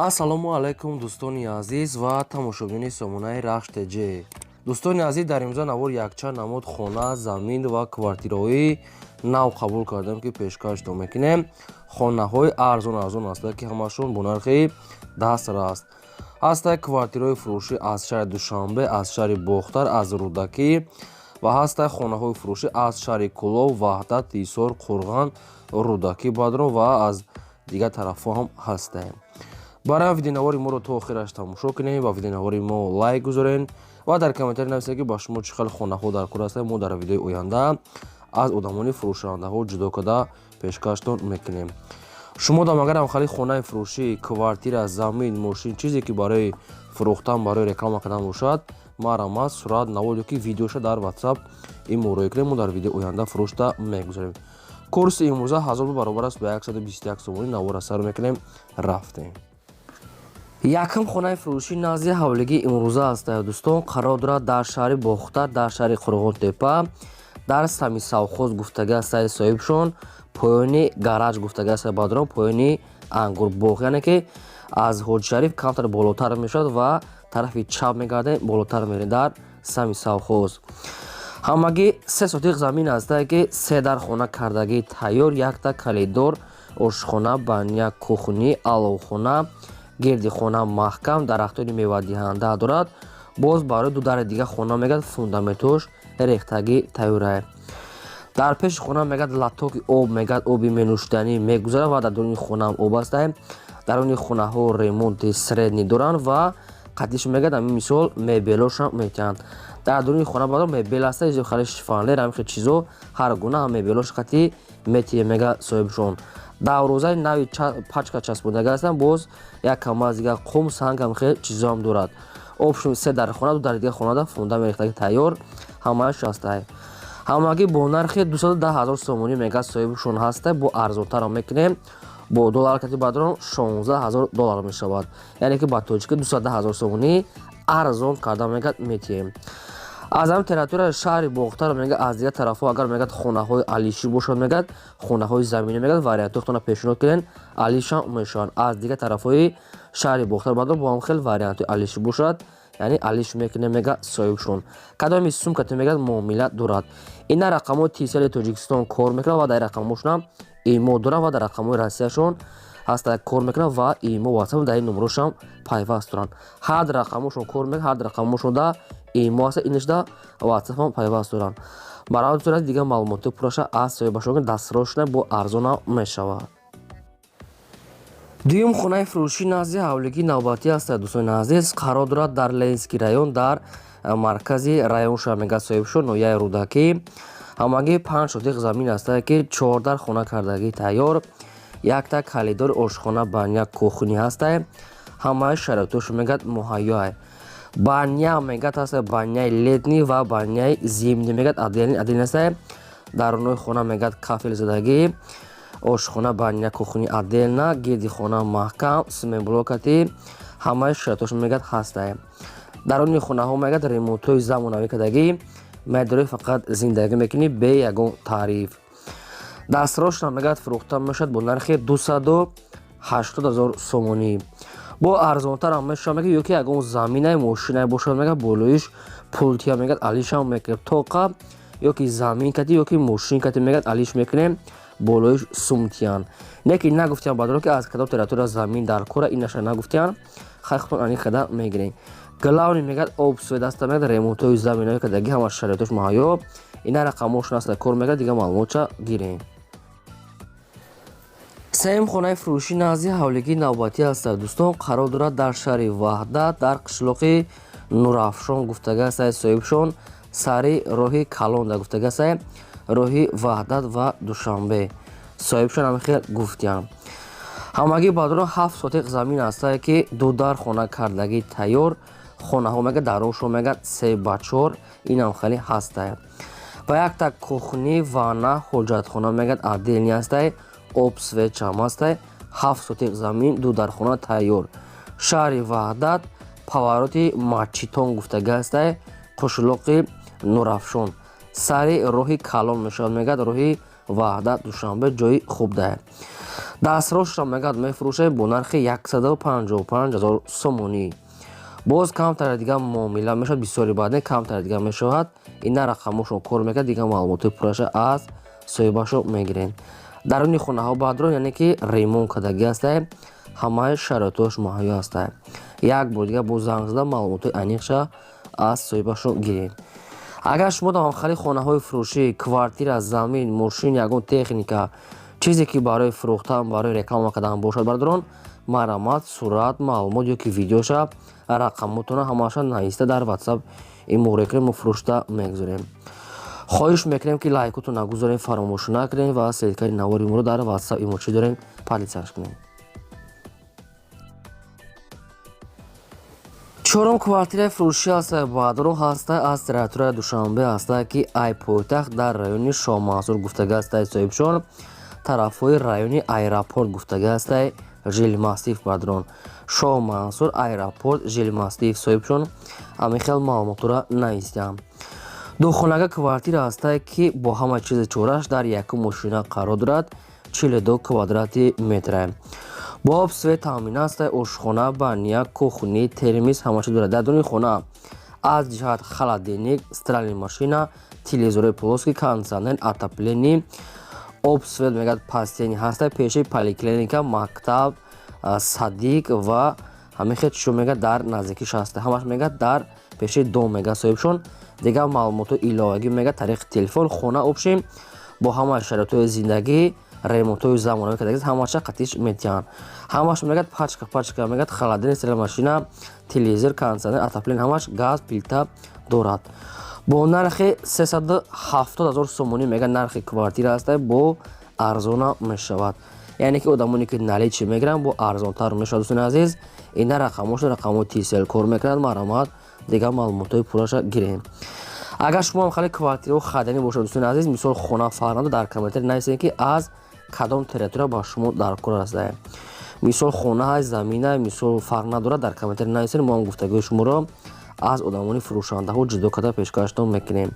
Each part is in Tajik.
Ассалому алайкум, дӯстони азиз ва тамошобинони сомонаи Рахш ТЖ. Дӯстони азиз, дар имрӯза навор якчанд намуд хона, замин ва квартираҳои нав қабул кардем, ки пешкаштон мекунем. Хонаҳои арзон арзон ҳастанд, ки ҳамашон бо нархи дастрас ҳастанд. Квартираҳои фурӯшӣ аз шаҳри Душанбе, аз шаҳри Бохтар, аз Рӯдакӣ ва ҳастанд хонаҳои фурӯшӣ аз шаҳри Кӯлоб, Ваҳдат, Ҳисор, Қурған, Рӯдакӣ, Бадрон ва аз дигар тарафҳо ҳам ҳастанд. Барои видеонавори моро то охираш тамошо кунем ва видеонавори мо лайк гузорен ва дар комментарий нависед, ки ба шумо чӣ хел хонаҳо дар кор ҳастанд. Мо дар видеои оянда аз одамони фурӯшандаҳо ҷудо карда пешкаштон мекунем. Шумо дам агарам хали хонаи фурӯшӣ, квартира, замин, мошин, чизе ки барои фурӯхтан, барои реклама кардан бошад, марҳамат, сурат, навор ёки видеоша дар WhatsApp имо рӯй кунем. Мо дар видеои оянда фурӯшта мегузорем. Курси имрӯза 1000 рубл баробар аст ба 121 сомонӣ. Навора сар мекунем, рафтем. Якум хонаи фурӯшӣ назди ҳавлигии имрӯза аст, дӯстон. Қарор дорад дар шаҳри Бохтар, дар шаҳри Қурғонтепа, дар сами совхоз гуфтага астаи соҳибшон, поёни гараж гуфтага аста, бадрон, поёни ангурбоғ, яъне ки аз Ҳоҷишариф камтар болотар мешавад ва тарафи чап мегардем, болотар мерем, дар сами совхоз. Ҳамагӣ 3 сотиқ замин астае, ки се дар хона кардагӣ тайёр, якта калидор, ошхона, баня, кухни, аловхона, гирди хона маҳкам, дарахтони мевадиҳанда дорад. Боз барои ду дари дига хона мегӯяд, фундаментош рехтагӣ тайёрае. Дар пеши хона мегӯяд, лотоки об мегӯяд, оби менӯшиданӣ мегузарад ва дар дуруни хонаам об астае. Даруни хонаҳо ремонти средний доранд ва қатиш мегӯяд, ҳамин мисол мебелошам метиҳанд. Дар дуруни хона бадор мебел аста, хали шифоньер, ҳамин хел чизо, ҳар гуна мебелош қати метиҳе, мега соҳибшон. Даврозаи нави пачка часпондага ҳастанд. Боз як камаз дига қум, санг, ҳам хел чизоам дорад. Общем, се дар хона, ду дар дига хонада фундамент рехтаги тайёр, ҳамааш ҳастай. Ҳамагӣ бо нархи 210 ҳазор сомонӣ мега соҳибшон ҳаста. Бо арзонтарам мекунем. Бо доллар кати, бадрон, 16 ҳазор доллар мешавад, яъне ки ба тоҷикӣ 210 ҳазор сомонӣ арзон карда мегӯяд, метиҳем. Аз ҳамин территорияи шаҳри Бохтар мега, аз дигар тарафҳо агар мегӯяд, хонаҳои алишӣ бошад, мегӯяд, хонаҳои заминӣ, мегӯяд, вариантҳои пешниҳод кунен, алишам мешаванд. Аз дигар тарафҳои шаҳри Бохтар, баъдо бо ҳам хел вариантҳои алишӣ бошад, яъне алиш мекунем, мега соҳибшон. Кадоми сумкате мегӯяд, муомила дорад. Ина рақамҳои Тисели Тоҷикистон кор мекунад ва дар рақамҳошонам имо дорад ва дар рақамҳои Россияшон ҳаста, кор мекунад ва имо, WhatsApp дар ин номерошам пайваст доранд. Ҳар рақамҳошон кор мекунад, ҳар рақамҳошон да имо ҳаста, инашда WhatsAppам пайваст доранд. Барои дигар маълумоти пурраша аз соҳибашон дастрас шуда, бо арзонам мешавад. Дуюм хонаи фурӯшӣ назди ҳавлигии навбатӣ ҳастад, дӯстони азиз. Қарор дорад дар Ленинский район, дар маркази районша, мега соҳибшон, ноҳияи Рӯдакӣ. Ҳамагӣ 5 сотиқ замин ҳастад, ки чордар хона кардагӣ тайёр, якта калидори, ошхона, баня, кухни ҳастае. Ҳамаи шароитошо мегӯяд, муҳайёае. Баня мегӯяд, ҳаста баняи летний ва баняи зимний, мегӯяд, отдельный отдельный ҳастае. Дарунои хона мегӯяд, кафел задагӣ, ошхона, баня, кухни отдельно, гирди хона маҳкам, цементблокати, ҳамаи шароитошо мегӯяд, ҳастае. Даруни хонаҳо мегӯяд, ремонтҳои замонавӣ кардагӣ, медорӣ, фақат зиндагӣ мекунӣ, бе ягон таъриф. Дастрошна мегӯяд, фурӯхта мешавад бо нархи 280 000 сомонӣ. Бо арзонтарам мешавад, мегӯяд, ё ки ягон заминае, мошинае бошад, мегӯяд, болоиш пултия, мегӯяд, алишам мекунем. Тоқа ё ки замин кати, ё ки мошин кати, мегӯяд, алиш мекунем, болоиш сумтиян. Не ки нагуфтиям, бадоро, ки аз кадом территория замин дар кора, инаша нагуфтиян. Хай, худтон ани хада мегирем. Главный, мегӯяд, об, свет аста, мегӯяд, ремонтҳои заминаи кардагӣ, ҳама шароитош муҳайё. Ина рақамҳошон аста, кор мегӯяд, дигар маълумотша гирем. Сеюм хонаи фурӯшӣ назди ҳавлигии навбатӣ ҳастад, дӯстон. Қарор дорад дар шаҳри Ваҳдат, дар қишлоқи Нурафшон гуфтага астаи соҳибшон, сари роҳи калонда гуфтага астаи, роҳи Ваҳдат ва Душанбе. Соҳибшон ҳамин хел гуфтиянд. Ҳамагӣ баъдро 7 сотиқ замин ҳастае, ки ду дар хона кардагӣ тайёр. Хонаҳо мега, дарошон мега, 3 ба 4, инам хеле ҳастае. Ва якта кухни, ванна, ҳоҷатхона мегӯяд, отдельный ҳастае, об, свет чам ҳастае. 7 сотиқ замин, ду дархона тайёр, шаҳри Ваҳдат, повороти Мачитон гуфтага ҳастае, қишлоқи Нурафшон, сари роҳи калон мешавад, мегӯяд, роҳи Ваҳдат Душанбе, ҷои хуб дае. Дастрошро мегӯяд мефурӯшем бо нархи 155 000 сомонӣ. Боз камтаре дига муомила мешавад, бисёри баъд не, камтаре дига мешавад. Ина рақамошон кор мекунад, дига маълумоти пурраша аз соҳибашо мегирем. Даруни хонаҳо баъдро, яъне ки ремонт кардагӣ ҳастае, ҳамаи шароитҳояш муҳайё ҳастае. Як бор дига боз занг зада маълумотҳои аниқша аз соҳибашо гирем. Агар шумо дар ҳамхели хонаҳои фурӯшӣ, квартира, замин, мошин, ягон техника, чизе ки барои фурӯхтан, барои реклама кардан бошад, бародарон, марҳамат, сурат, маълумот ё ки видеоша, рақамотона ҳамаша нависта дар WhatsApp иморе кунем, мо фурӯшта мегузорем. Хоҳиш мекунем, ки лайкотон нагузорем, фаромӯш накунем ва ссылкаи навори моро дар WhatsApp имо чӣ дорем, поделиться кунем. Чорум квартираи фурӯшӣ ҳастае, бародарон, ҳастае аз территорияи Душанбе ҳастае, ки ай пойтахт дар райони Шоҳмансур гуфтага ҳастае соҳибшон, тарафҳои райони аэропорт гуфтага ҳастае, жилмассив, бародарон. Шоҳмансур, аэропорт, жилмассив, соҳибшон ҳамин хел маълумотро навистиям. Духонага квартира ҳастае, ки бо ҳама чизи чораш дар якум мошина қарор дорад, 42 квадрати метра. Бо об, свет таъмин ҳастае, ошхона, баня, кухни, термис, ҳама чиз дорад. Дар дуни хона аз ҷиҳат холодильник, стиральная машина, телевизори плоский, кондиционер, отопление, об, свет мегӯяд постоянный ҳастае, пеши поликлиника, мактаб, садик ва ҳамин хел чизо мегӯяд дар наздикиш ҳастае. Ҳамаш мегӯяд дар пеши дом мегӯяд соҳибшон. Дигар маълумотҳои иловагӣ мегӯяд тариқи телефон. Хона общем бо ҳамаи шароитҳои зиндагӣ, ремонтҳои замонавӣ кардагист, ҳамаша қатиш метиҳанд. Ҳамаш мегӯяд пачка пачка, мегӯяд холодильник, стиральная машина, телевизор, кондиционер, отопление, ҳамаш газ, плита дорад. Бо нархи 370 000 сомонӣ мегӯяд нархи квартира ҳастае, бо арзона мешавад. Яъне ки одамоне ки наличный мегиранд, бо арзонтар мешавад. Дӯстони азиз, ина рақамошо, рақамҳои Tcell кор мекунад, марҳамат, дигар маълумотҳои пурраша гирем. Агар шумо ҳам хеле квартираҳо хариданӣ бошад, дӯстони азиз, мисол хона фарқ надорад, дар комментарий нависед, ки аз кадом территория ба шумо дар кор ҳастае. Мисол хона ҳаст, замина, мисол фарқ надорад, дар комментарий нависед, мо ҳам гуфтагиҳои шуморо аз одамони фурӯшандаҳо ҷудо карда пешкаштон мекунем.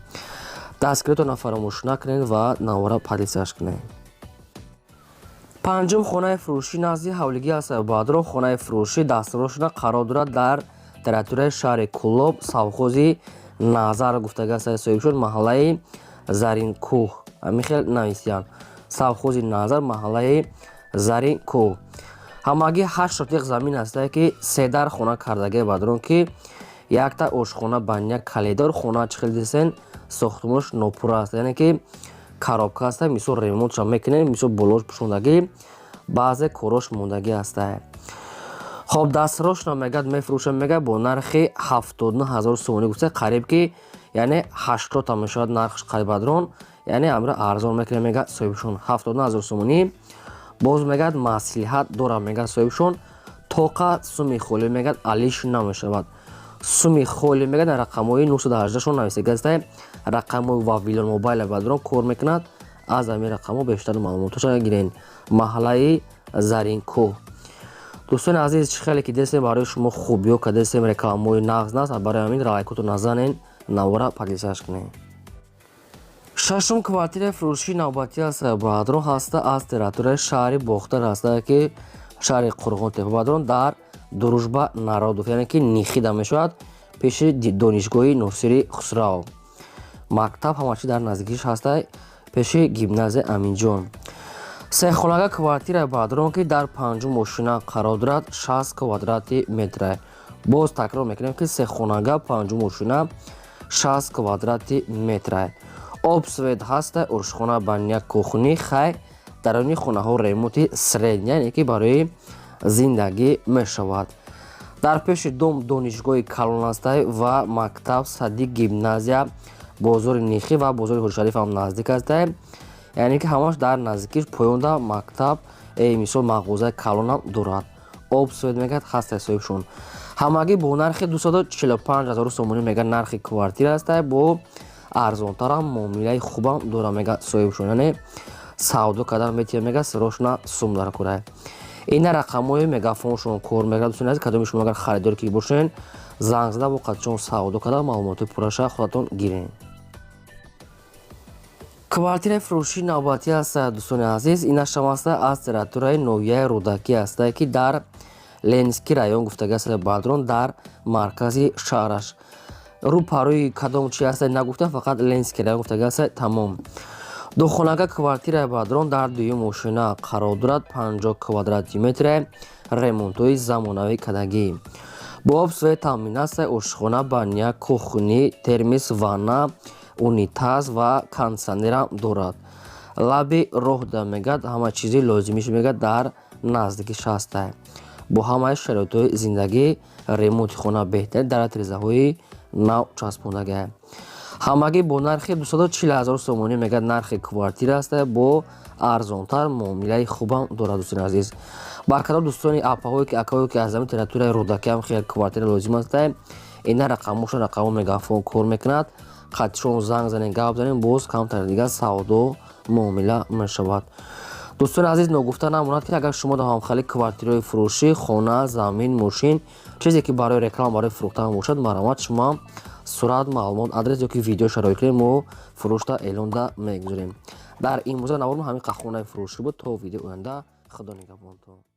Дастгиритонро фаромӯш накунед ва навора поделиться кунед. Панҷум хонаи фурӯшӣ назди ҳавлигӣ ҳастад, бародарон. Хонаи фурӯшӣ дастрошона қарор дорад дар территорияи шаҳри Кӯлоб, совхози Назар гуфтага ҳастад соҳибшуд, маҳаллаи Заринкӯҳ, ҳамин хел нависиянд. Совхози Назар, маҳаллаи Заринкӯҳ. Ҳамагӣ 8 сотиқ замин ҳастае, ки седар хона кардагӣ, бародарон, ки якта ошхона, баня, калидор. Хона чӣ хел дисен, сохтмонаш нопурра аст, яъне ки коробка ҳаста, мисол ремонтша мекунем, мисол болош пӯшондагӣ, баъзе корош мондагӣ ҳастае. Хоб, дастрошна мегӯяд мефурӯшам, мегӯяд бо нархи 79 000 сомонӣ гуфта, қариб ки яъне 80 мешавад нархш қариб, бародарон, яъне амра арзон мекунем, мегӯяд соҳибшон, 79 000 сомонӣ. Боз мегӯяд маслиҳат дорам, мегӯяд соҳибшон, тоқа суми холӣ мегӯяд алиш намешавад. Суми холӣ мегӯяд рақамҳои 918 шон нависида ҳастае, рақамҳои Вавилон Мобайл, бародарон, кор мекунад. Аз ҳамин рақамҳо бештар маълумотҳоша гирен. Маҳаллаи Заринкӯҳ. Дӯстони азиз, чӣ хеле ки дестем, барои шумо хубиё кардестем, рекламаҳои нағз наст, барои ҳамин лайкото назанен, навора поделиться кунед. Шашум квартираи фурӯшии навбатӣ аст, бародарон, ҳаста аз территорияи шаҳри Бохтар ҳастае, ки шаҳри Қурғонтепа, бародарон, дар Дружба народов, яъне ки Нихида мешавад, пеши донишгоҳи Носири Хусрав, мактаб, ҳама чи дар наздикиш ҳастае, пеши гимназияи Аминҷон. Сехонага квартираи, бародарон, ки дар панҷум мошина қарор дорад, 60 квадрати метра. Боз такрор мекунем, ки сехонага, панҷум мошина, 60 квадрати метра. Об, свет ҳаста, ошхона, баня, кухни. Хай, даруни хонаҳо ремонти средний, яъне ки барои зиндагӣ мешавад. Дар пеши дом донишгоҳи калон ҳастай ва мактаб, садик, гимназия, бозори Нихӣ ва бозори Ҳоҷишариф ҳам наздик ҳастай, яъне ки ҳамаш дар наздикиш. Поёнда мактаб, мисол мағозаи калонам дорад. Об, свет мегӯяд ҳастай соҳибшон. Ҳамагӣ бо нархи 245 000 сомонӣ мегӯяд нархи квартира ҳастай, бо арзонтарам муомилаи хубам дорам, мегӯяд соҳибшон, яъне савдо кардан метиҳад, мегӯяд сирошна сум дар курай. Ина рақамҳои мегафоншон кор мекунад. Дӯстони азиз, кадоми шумо агар харидор ки бошен, занг зада бо қатишон савдо карда, маълумоти пурраша худатон гирен. Квартираи фурӯшии навбатӣ аст, дӯстони азиз. Инашам аста аз территорияи ноҳияи Рӯдакӣ ҳастае, ки дар Ленинский район гуфтага аст, бародарон, дар маркази шаҳраш. Рӯ парӯи кадом чи аста нагуфта, фақат Ленинский район гуфтага аст, тамом. Духонага квартираи, бародарон, дар дуюм ошёна қарор дорад, 50 квадрати метре, ремонтҳои замонавӣ кардагӣ, бо об, свет таъмин аст. Ошхона, баня, кухня, термос, ванна, унитаз ва кондитсионерам дорад. Лаби роҳда мегӯяд, ҳама чизи лозимиш мегӯяд дар наздикиш ҳастай, бо ҳамаи шароитҳои зиндагӣ. Ремонти хона беҳтарин, дар тирезаҳои нав часпондагиа. Ҳамагӣ бо нархи 240 ҳазор сомонӣ мегӯяд нархи квартира аста, бо арзонтар муомилаи хубам дорад. Дӯстони азиз, ба кадом дӯстони апаҳое ки, акаҳое ки аз ҳамин территорияи Рӯдакиам хел квартира лозим аста, ина рақамошон, рақамо мегафон кор мекунад, қатишон занг занем, гап занем, боз камтар дигар савдо муомила мешавад. Дӯстони азиз, ногуфта намонад, ки агар шумо дар ҳамхели квартираҳои фурӯшӣ, хона, замин, мошин, чизе ки барои реклама, барои фурӯхтан бошад, марҳамат, шумо сурат, маълумот, адрес ёки видео шароит кунед, мо фурӯшта эълонда мегузорем. Дар имрӯза навор ҳамин хонаи фурӯшӣ буд. То видеои оянда, Худо нигаҳбонтон.